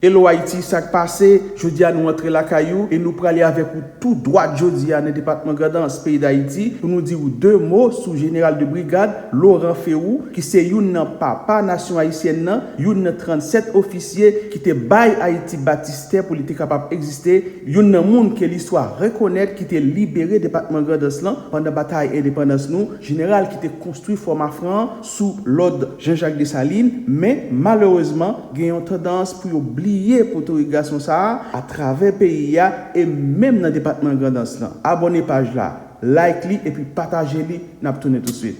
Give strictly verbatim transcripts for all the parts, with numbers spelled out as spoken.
Hello Haïti, sa k pase? Jodi a nou antre lakay ou e nou prale avèk ou tou dwat jodi a nan depatman Grandans, peyi Dayiti, pou nou di w de mo sou jeneral de brigad Laurent Ferrou, ki se youn nan papa nasyon ayisyèn nan, youn nan trannsèt ofisye ki te bay Ayiti batistè pou li te kapab egziste, youn nan moun ke listwa rekonèt ki te libere depatman Grandans lan pandan batay endepandans nou, jeneral ki te konstwi Fò Mafran an sou lòd Jean-Jacques Dessalines, men malerezman, gen yon tandans pou yo bliye potorik gason sa a atravè peyi a e menm nan depatman Grandans lan. Abòne paj la, like li epi pataje li, n ap tounen tousuit.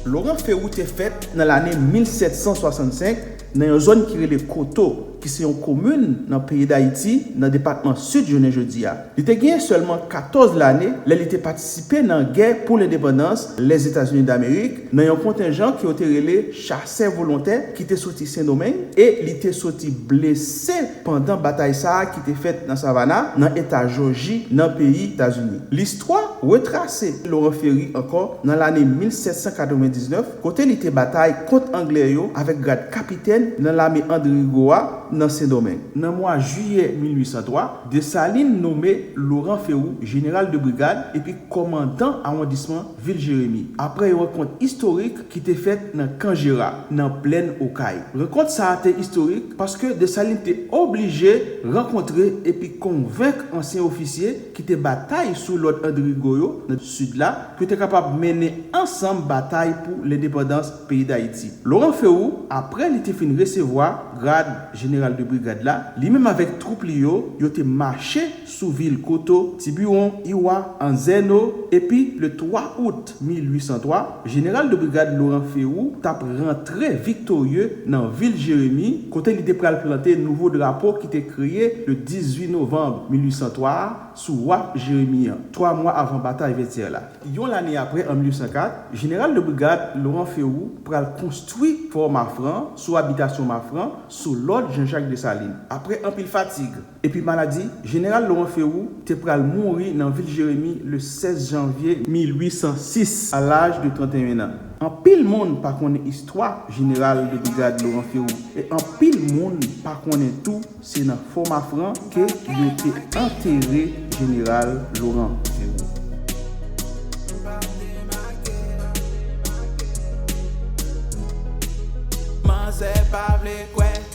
Laurent Ferrou te fèt nan lane mil sèt san swasannsenk nan yon zòn ki rele Koto, ki se yon komin nan peyi Dayiti, nan depatman Sid jounen jodi a. Li te genyen sèlman katòz lane lè li te patisipe nan gè pou lendepandans Lèzetazini Damerik nan yon kontenjan ke yo te rele chasè volontè ki te soti Sendomeng e li te soti blese pandan batay sa a ki te fèt nan Savannah, nan eta Jòji, nan peyi Etazini. Listwa retrase Laurent Ferrou ankò nan lane mil sèt san katrevendiznèf, kote li te batay kont Anglè yo avèk grad kapitèn nan lame André Rigaud a nan Sendomeng. Nan mwa jiyè mil uit san twa, Dessalines nonmen Laurent Ferrou jeneral de brigad epi kòmandan awondisman vil Jeremi, apre yon rankont istorik ki te fèt nan Kan Jera, nan Plèn Okay. Rankont sa a te istorik paske Dessalines te oblije rankontre epi konvenk ansyen ofisye ki te batay sou lòd André Rigaud yo nan Sid la, pou yo te kapab mennen ansanm batay pou lendepandans peyi Dayiti. Laurent Ferrou, apre li te fin resevwa grad jeneral de brigad la, li menm avèk twoup li yo, yo te mache sou vil Koto, Tibiwon, Iwa, Anzèno, epi le twa out mil uit san twa, jeneral de brigad Laurent Ferrou t ap rantre viktorye nan vil Jeremi, kote li te pral plante nouvo drapo ki te kreye le dizuit novanm mil uit san twa a sou waf Jeremi an, twa mwa avan batay Vètyè la. Yon lane apre, an mil uit san kat, jeneral de brigad Laurent Ferrou pral konstwi Fò Mafran sou abitasyon Mafran sou lòd Jean-Jacques Dessalines. Apre anpil fatig epi maladi, jeneral Laurent Ferrou te pral mouri nan vil Jeremi le sèz janvye mil uit san sis, a laj de tranteyen an. Anpil moun pa konnen istwa jeneral de brigad Laurent Ferrou e anpil moun pa konnen tou se nan Fò Mafran ke yo te antere jeneral Laurent Ferrou. Manzè pa vle kwè.